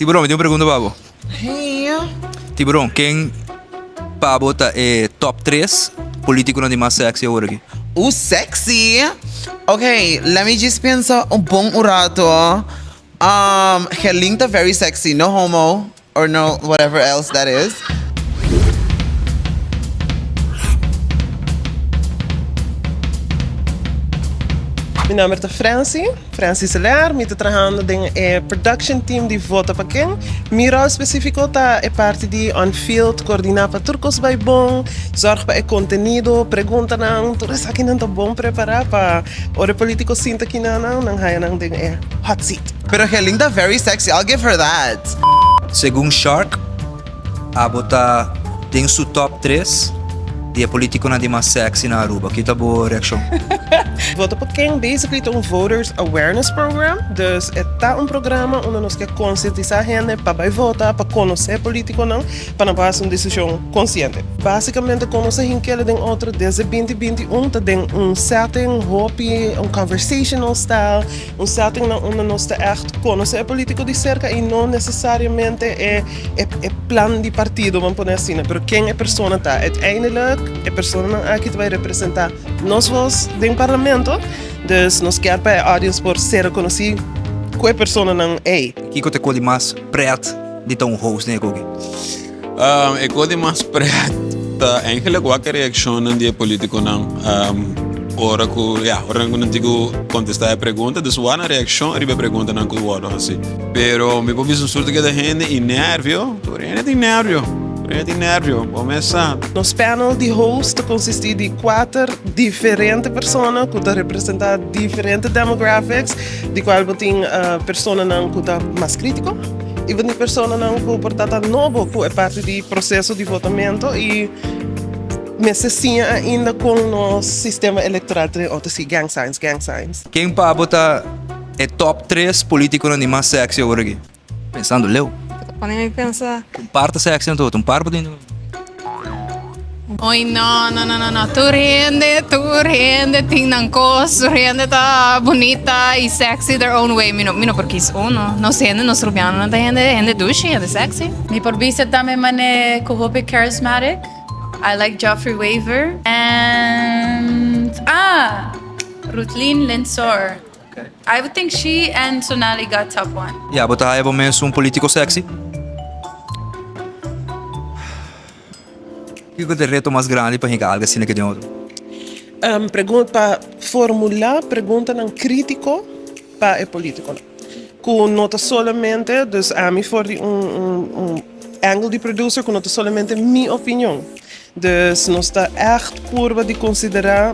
Tiburon, mi tin un pregunta pa bo. Hey. Tiburon, ken pa bo ta e top 3 politiconan di mas sexy awor aki? Uh, sexy? Ok, let me just pensa un bon un rato. Um, Gerlin ta very sexy, no homo or no whatever else that is. Mi nomber ta Francy, Francy Celer, mi ta trahando den e production team di Vota Pa Ken. Mi rol specifico ta e parti di on field, coordina pa tur cos bay bon, zorg pa e contenido, preguntanan, tur esakinan ta bon prepara pa ora e politico sinta kinanan, nan haya nan den e hot seat. Pero Gerlin ta very sexy, I'll give her that. Segun Shark, abo ta den su top tres di e politiconan di mas sexy na Aruba. Ki ta bo reaccion? Vota pa Ken basically ta un voters awareness program. Dus e ta un programa unda nos ke concientisa hende pa bay vota, pa conoce politiconan, pa nan por haci un decision consciente. Basicamente con nos a hinkele den otro desde 2021 ta den un setting hopi, un conversational style, Un setting na unda nos ta ègt konosé e polítiko di serka i no nesesariamente e e plan di partido, ban pone asina, pero ken e persona ta. Uiteindelijk e personanan aki ta bai representá nos vos den parlamento, dus nos kier pa e audience por ser rekonosí ku e personanan ei. Kiko ta e kos di mas pret di ta un host den e koki? E kos di mas pret ta eigenlijk wak e reakshonnan di e politikonan ora ku ya ora ku nan tin ku kontestá e pregunta dus wak nan reakshon riba e preguntanan ku wòrdu hasi. Pero mi por bisa un surti ku ta hende i nèrvio, tur hende tin nèrvio, tur hende tin nèrvio, bo mes sa. Nos panel di host ta konsistí di kuater diferente persona ku ta representá diferente demographics, di kual bo tin personanan ku ta mas krítiko, I bo tin personanan ku por ta ta nobo ku e parti di proseso di votamento i mester siña ainda kon nos sistema elektoral ta den otro. Si, gang signs, gang signs. Ken pa bo ta e top tres politiconan di mas sexy awor aki? Pensando leu. Bo ta pone mi pensa. Un par ta sexy anto, un par bo tin. Oy no no no no no tur hende tur hende tin nan kos tur hende ta bunita y sexy their own way mi no mi no por kis uno nos hende nos rubianonan ta hende hende dushi hende sexy. Mi por bisa tambe mane cu hopi charismatic I like Geoffrey Wever and ah Ruthlyn Lindsor I would think she and Sonali got top one. Ya bo ta haya bo mes un politico sexy? Kiko ta e reto mas grandi pa hinka algu asina ke den otro? Pa formulá preguntanan krítiko pa e polítikonan. Ku no ta solamente, dus ami for di un un angle di producer, ku no ta solamente mi opinion. Dus nos ta ègt purba di konsiderá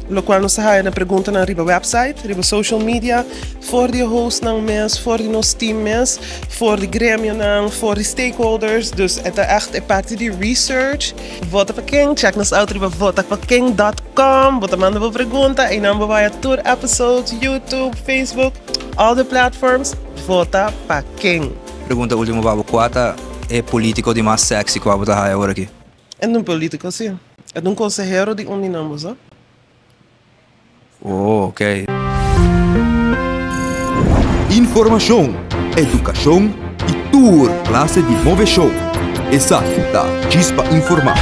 lokual nos ta haya na preguntanan riba website, riba social media, for di e hostnan mes, for di nos team mes, for di gremionan, for di stakeholders. Dus e ta ègt e parti di research. Vota pa ken? Check nos out riba votapaken dot com. Bo ta manda bo pregunta, einan bo bai a tur episodes, YouTube, Facebook, all the platforms. Vota pa ken? Pregunta ultimo pa bo, kua ta e politico di mas sexy kua bo ta haya ora aki? E ta un politico si. E ta un consehero di un di nan bo sa. Oh, ok. Informashon, edukashon i tur klase di move show. Esaki ta Djis pa Informá.